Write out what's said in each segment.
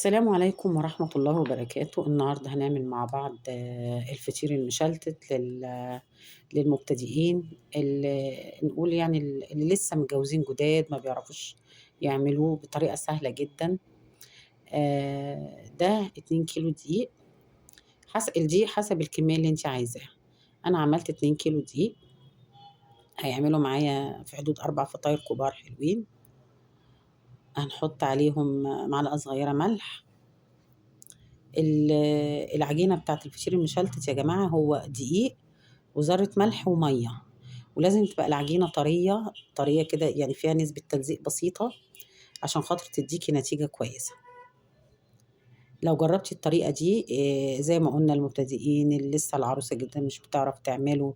السلام عليكم ورحمة الله وبركاته. النهاردة هنعمل مع بعض الفطير المشلتت للمبتدئين، اللي نقول يعني اللي لسه متجوزين جداد ما بيعرفوش يعملوه بطريقة سهلة جدا. ده 2 كيلو دقيق، الدقيق حسب الكمية اللي انت عايزاها. أنا عملت 2 كيلو دقيق، هيعملوا معايا في حدود 4 فطاير كبار حلوين. هنحط عليهم معلقة صغيرة ملح. العجينة بتاعت الفطير المشلتت يا جماعة هو دقيق وذرة ملح ومية، ولازم تبقى العجينة طرية طرية كده، يعني فيها نسبة تلزيق بسيطة عشان خاطر تديكي نتيجة كويسة. لو جربتي الطريقة دي، زي ما قلنا المبتدئين اللي لسه العروسة جدا مش بتعرف تعمله،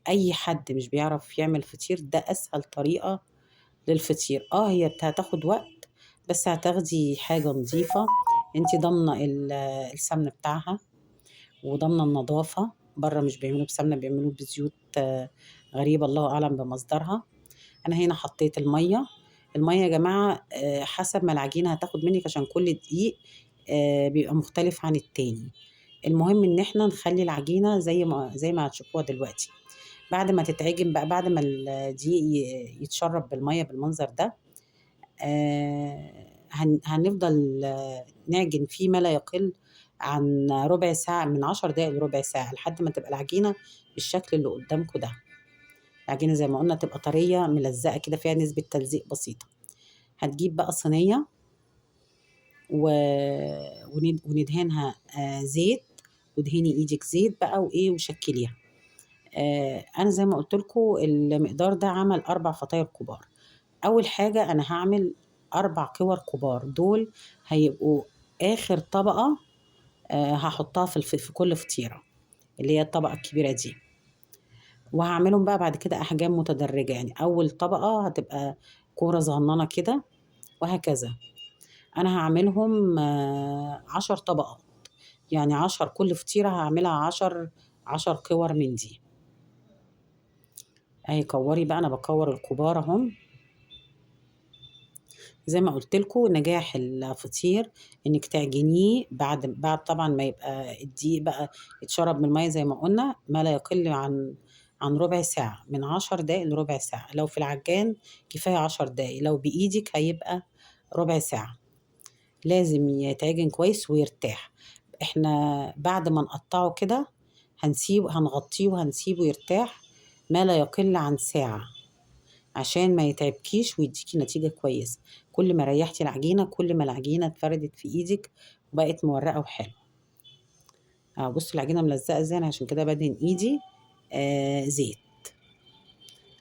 أي حد مش بيعرف يعمل فطير، ده أسهل طريقة للفطير. هي هتاخد وقت بس هتاخدي حاجة نظيفة، انتي ضامنة السمن بتاعها وضامنة النظافة. بره مش بيعملوه بسمنة، بيعملوه بزيوت، غريبة الله أعلم بمصدرها. أنا هنا حطيت المية. المية يا جماعة، حسب ما العجينة هتاخد منك، عشان كل دقيق، بيبقى مختلف عن التاني. المهم إن إحنا نخلي العجينة زي ما هتشوفوها دلوقتي. بعد ما تتعجن بقى، بعد ما الدقيق يتشرب بالمية بالمنظر ده، هنفضل نعجن فيه ما لا يقل عن ربع ساعة، من 10 دقايق لربع ساعة، لحد ما تبقى العجينة بالشكل اللي قدامكم ده. العجينة زي ما قلنا تبقى طرية ملزقة كده، فيها نسبة تلزيق بسيطة. هتجيب بقى صينية وندهنها، زيت، ودهني ايدك زيت بقى وشكليها. انا زي ما قلت لكم المقدار ده عمل 4 فطاير كبار. اول حاجة انا هعمل 4 كور كبار، دول هيبقوا اخر طبقة، هحطها في كل فطيرة، اللي هي الطبقة الكبيرة دي. وهعملهم بقى بعد كده احجام متدرجة، يعني اول طبقة هتبقى كورة صغننة كده وهكذا. انا هعملهم، 10 طبقات، يعني 10، كل فطيرة هعملها 10 كور من دي. اهي كوري بقى، انا بكور الكبار اهم. زي ما قلت لكم نجاح الفطير انك تعجنيه بعد طبعا ما يبقى الدقيق بقى اتشرب من الميه زي ما قلنا، ما لا يقل عن ربع ساعه، من 10 دقايق لربع ساعه. لو في العجان كفايه 10 دقايق، لو بايدك هيبقى ربع ساعه. لازم يتعجن كويس ويرتاح. احنا بعد ما نقطعه كده هنغطيه وهنسيبه يرتاح ما لا يقل عن ساعه، عشان ما يتعبكيش ويديكي نتيجة كويسة. كل ما ريحتي العجينة كل ما العجينة اتفردت في ايدك وبقت مورقة وحلوة. بصوا العجينة ملزقة ازاي، انا عشان كده بدهن ايدي، زيت.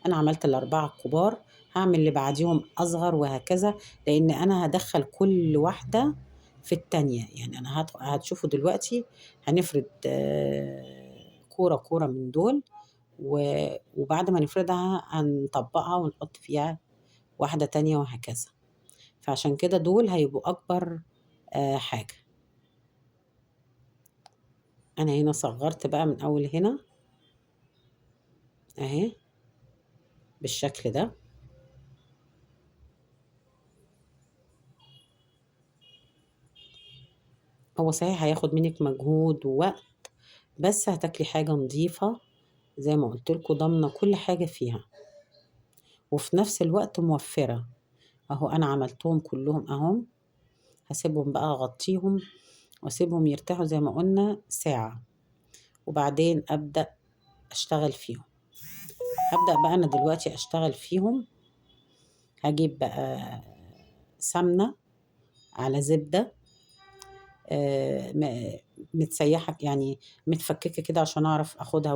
انا عملت ال4 الكبار، هعمل اللي بعديهم اصغر وهكذا، لان انا هدخل كل واحدة في التانية. يعني انا هتشوفوا دلوقتي هنفرد، كورة كورة من دول، وبعد ما نفردها هنطبقها ونحط فيها واحدة تانية وهكذا. فعشان كده دول هيبقوا أكبر، حاجة. أنا هنا صغرت بقى من أول هنا أهي بالشكل ده. هو صحيح هياخد منك مجهود ووقت، بس هتاكلي حاجة نظيفة زي ما قلت لكم، ضامنة كل حاجة فيها، وفي نفس الوقت موفرة. اهو انا عملتهم كلهم اهو، هسيبهم بقى اغطيهم واسيبهم يرتاحوا زي ما قلنا ساعة، وبعدين ابدأ اشتغل فيهم. هبدأ بقى انا دلوقتي اشتغل فيهم. هجيب بقى سمنة على زبدة، متسيحة، يعني متفككة كده عشان اعرف اخدها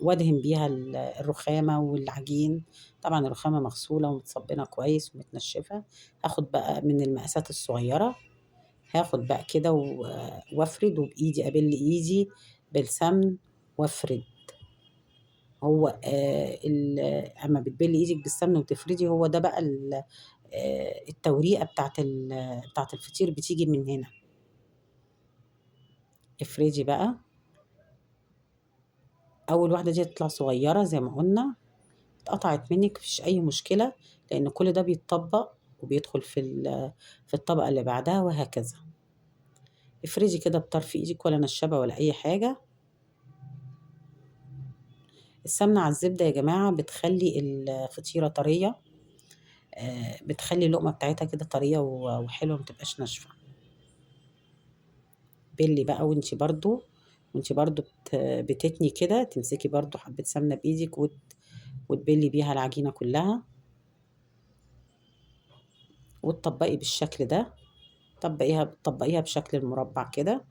وادهن بيها الرخامة والعجين. طبعا الرخامة مغسولة ومتصبنة كويس ومتنشفة. هاخد بقى من المقاسات الصغيرة، هاخد بقى كده وافرد، وبايدي ابل ايدي بالسمن وافرد. اما بتبلي ايدك بالسمن وتفردي، هو ده بقى التوريقة بتاعت الفطير بتيجي من هنا. افردي بقى. اول واحده دي هتطلع صغيره زي ما قلنا، اتقطعت منك مفيش اي مشكله، لان كل ده بيتطبق وبيدخل في الطبقة اللي بعدها وهكذا. افردي كده بطرف ايدك، ولا نشابة ولا اي حاجة. السمنة على الزبدة يا جماعة بتخلي الفطيرة طرية، بتخلي اللقمة بتاعتها كده طرية وحلوة، ما تبقاش ناشفة. بلي بقى، وانتي برضو بتتني كده، تمسكي برضو حبة سمنة بإيدك وتبلي بيها العجينة كلها، وتطبقي بالشكل ده. طبقيها بشكل المربع كده،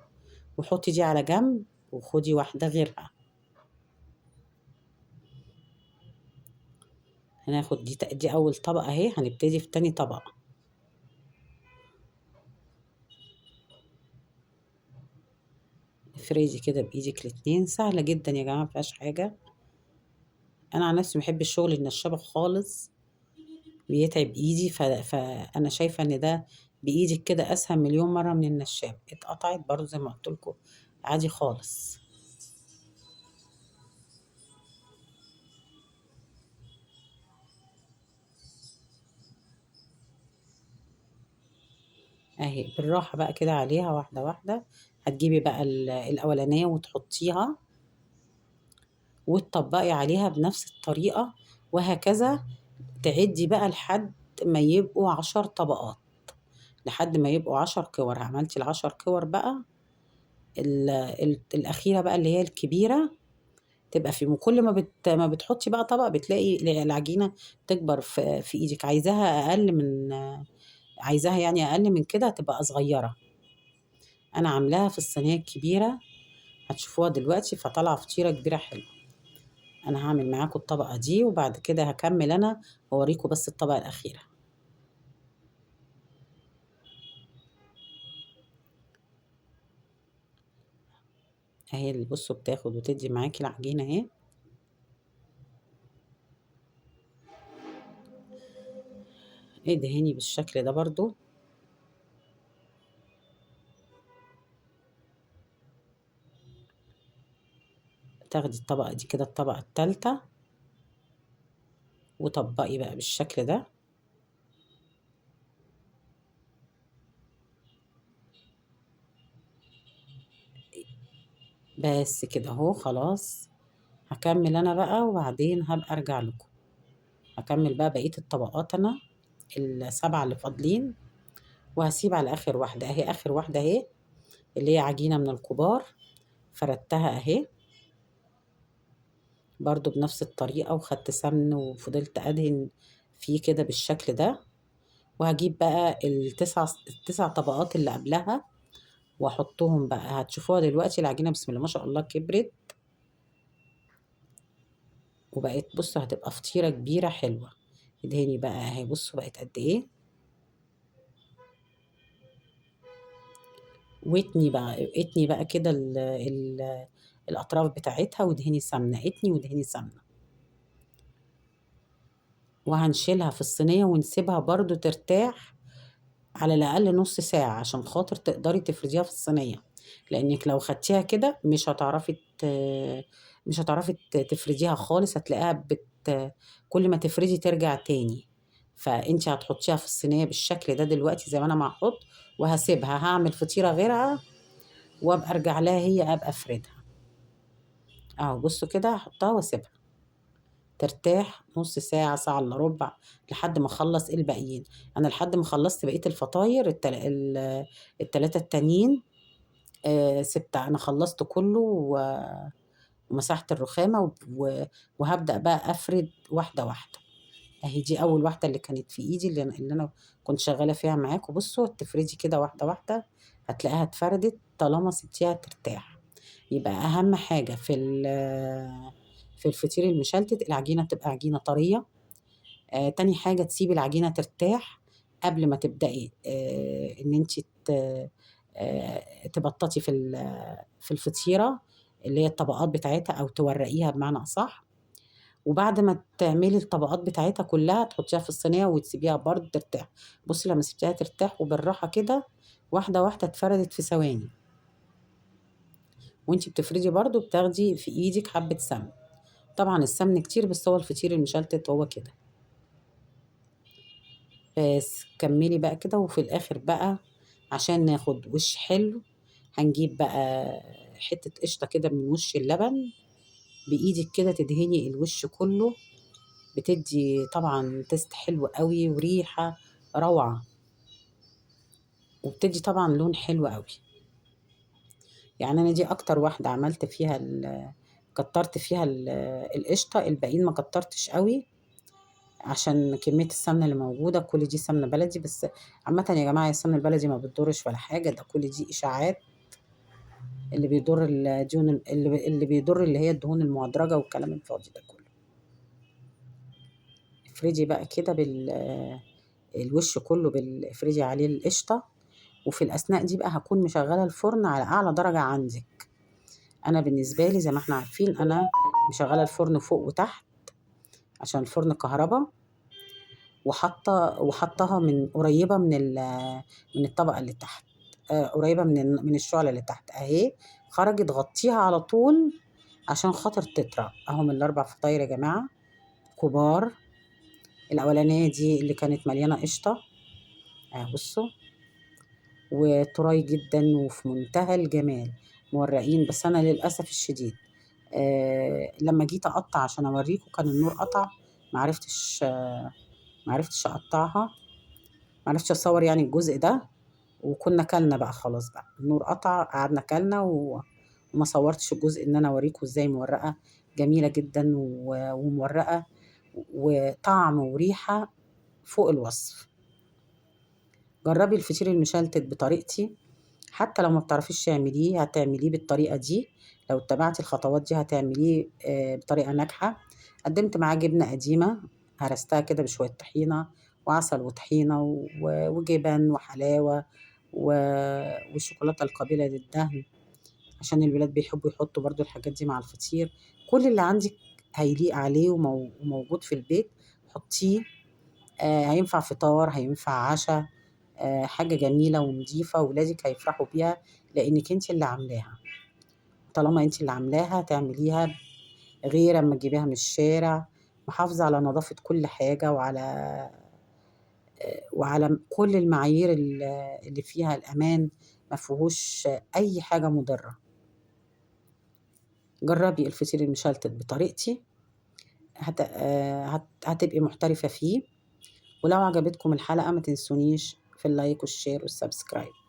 وحطي دي على جنب، وخدي واحدة غيرها. هناخد دي أول طبقة أهي، هنبتدي في تاني طبقة. افردي كده بإيدك الاتنين، سهلة جدا يا جماعة، مفيهاش حاجة. أنا عن نفسي بحب الشغل النشابة خالص، بيتعب إيدي، فأنا شايفة إن ده بإيدك كده أسهل مليون مرة من النشابة. اتقطعت برضو زي ما قلت لكم عادي خالص. اهي بالراحة بقى كده عليها واحدة واحدة. هتجيبي بقى الأولانية وتحطيها وتطبقي عليها بنفس الطريقة وهكذا. تعدي بقى لحد ما يبقوا 10 طبقات، لحد ما يبقوا 10 كور. عملتي ال10 كور بقى، الأخيرة بقى اللي هي الكبيرة تبقى في، وكل ما بتحطي بقى طبق بتلاقي العجينة تكبر في إيدك. عايزاها أقل من، عايزاها يعني أقل من كده تبقى صغيرة. أنا عاملاها في الصينية الكبيرة هتشوفوها دلوقتي، فطالعة فطيرة كبيرة حلوة. أنا هعمل معاكم الطبقة دي وبعد كده هكمل أنا وأوريكم بس الطبقة الأخيرة. أهي اللي بصوا بتاخد وتدي معاكي العجينة أهي. ادهني بالشكل ده برضو. تاخدي الطبقة دي كده، الطبقة التالتة، وطبقي بقى بالشكل ده. بس كده اهو خلاص. هكمل انا بقى وبعدين هبقى ارجع لكم. هكمل بقى بقية الطبقات انا ال7 اللي فاضلين، وهسيب على اخر واحدة اهي. اخر واحدة اهي اللي هي عجينة من الكبار، فردتها اهي برضو بنفس الطريقة، وخدت سمن وفضلت ادهن فيه كده بالشكل ده. وهجيب بقى التسع طبقات اللي قبلها واحطهم بقى. هتشوفوها دلوقتي العجينة بسم الله ما شاء الله كبرت وبقت، بصوا هتبقى فطيرة كبيرة حلوة. ادهني بقى اهي، بصوا بقت قد ايه. واتني بقى، اتني بقى كده الاطراف بتاعتها، وادهني سمنة، اتني وادهني سمنة. وهنشيلها في الصينية ونسيبها برضو ترتاح على الأقل نص ساعة عشان خاطر تقدري تفرديها في الصينية، لأنك لو خدتيها كده مش هتعرفي تفرديها خالص، هتلاقيها كل ما تفردي ترجع تاني. فانت هتحطيها في الصينية بالشكل ده دلوقتي زي ما انا ما هحط، وهسيبها هعمل فطيرة غيرها وابقى ارجع لها هي ابقى افردها اهو. بصوا كده هحطها واسيبها ترتاح نص ساعة، ساعة الا ربع، لحد ما اخلص الباقيين. انا لحد ما خلصت بقية الفطاير التلاتة التانيين، سبتها، انا خلصت كله ومسحت الرخامة وهبدأ بقى افرد واحدة واحدة. اهي دي اول واحدة اللي كانت في ايدي اللي انا كنت شغالة فيها معاكم. بصوا تفردي كده واحدة واحدة هتلاقيها اتفردت طالما سبتيها ترتاح. يبقى اهم حاجة في الفطير المشلتت العجينة تبقى عجينة طرية. تاني حاجة تسيبي العجينة ترتاح قبل ما تبدأي، ان انت تبططي في الفطيرة اللي هي الطبقات بتاعتها، او تورقيها بمعنى اصح. وبعد ما تعملي الطبقات بتاعتها كلها تحطيها في الصينية وتسيبيها برضه ترتاح. بصي لما سبتيها ترتاح وبالراحة كده واحدة واحدة اتفردت في ثواني. وانتي بتفردي برضه بتاخدي في ايدك حبة سمن، طبعا السمن كتير بس هو الفطير المشلتت هو كده. بس كملي بقى كده. وفي الاخر بقى عشان ناخد وش حلو هنجيب بقى حتة قشطة كده من وش اللبن بإيدك كده، تدهني الوش كله، بتدي طبعا taste حلو قوي وريحة روعة، وبتدي طبعا لون حلو قوي. يعني انا دي اكتر واحدة عملت فيها كترت فيها القشطة، الباقيين ما كترتش قوي عشان كمية السمنة اللي موجودة. كل دي سمنة بلدي، بس عامة يا جماعة السمنة البلدي ما بتضرش ولا حاجة، ده كل دي إشاعات. اللي بيضر الدهون اللي بيضر اللي هي الدهون المهدرجة والكلام الفاضي ده كله. افردي بقى كده الوش كله افردي عليه القشطة. وفي الأثناء دي بقى هكون مشغلة الفرن على أعلى درجة عندك. أنا بالنسبة لي زي ما احنا عارفين أنا مشغلة الفرن فوق وتحت عشان الفرن كهربا، وحطها من قريبة من الطبقة اللي تحت، قريبة من الشعلة اللي تحت أهي. خرجت غطيها على طول عشان خاطر تطرى. أهم الأربع فطاير يا جماعة كبار. الأولانية دي اللي كانت مليانة قشطة أهي، بصوا وطراي جدا وفي منتهى الجمال، مورقين. بس أنا للأسف الشديد لما جيت أقطع عشان أوريكم كان النور قطع، معرفتش أقطعها، معرفتش أصور الجزء ده، وكنا كلنا بقى خلاص بقى النور قطع، قعدنا كلنا وما صورتش الجزء إن أنا أوريكم إزاي مورقة جميلة جدا ومورقة وطعم وريحة فوق الوصف. جربي الفطير المشلتت بطريقتي، حتى لو ما بتعرفيش تعمليه هتعمليه بالطريقة دي، لو اتبعتي الخطوات دي هتعمليه بطريقة ناجحة. قدمت معاه جبنة قديمة هرستها كده بشوية طحينة وعسل وطحينة وجبن وحلاوة والشوكولاتة القابلة للدهن عشان الولاد بيحبوا يحطوا برضو الحاجات دي مع الفطير. كل اللي عندك هيليق عليه وموجود في البيت حطيه، هينفع فطار هينفع عشاء، حاجة جميلة ونظيفة ولادك هيفرحوا بيها لأنك انت اللي عاملاها. طالما انت اللي عاملاها تعمليها غير اما تجيبيها من الشارع، محافظة على نظافة كل حاجة وعلى كل المعايير اللي فيها الأمان، ما فيهوش أي حاجة مضرة. جربي الفطير المشلتت بطريقتي، هتبقي محترفة فيه. ولو عجبتكم الحلقة ما تنسونيش في ال like وال share وال subscribe.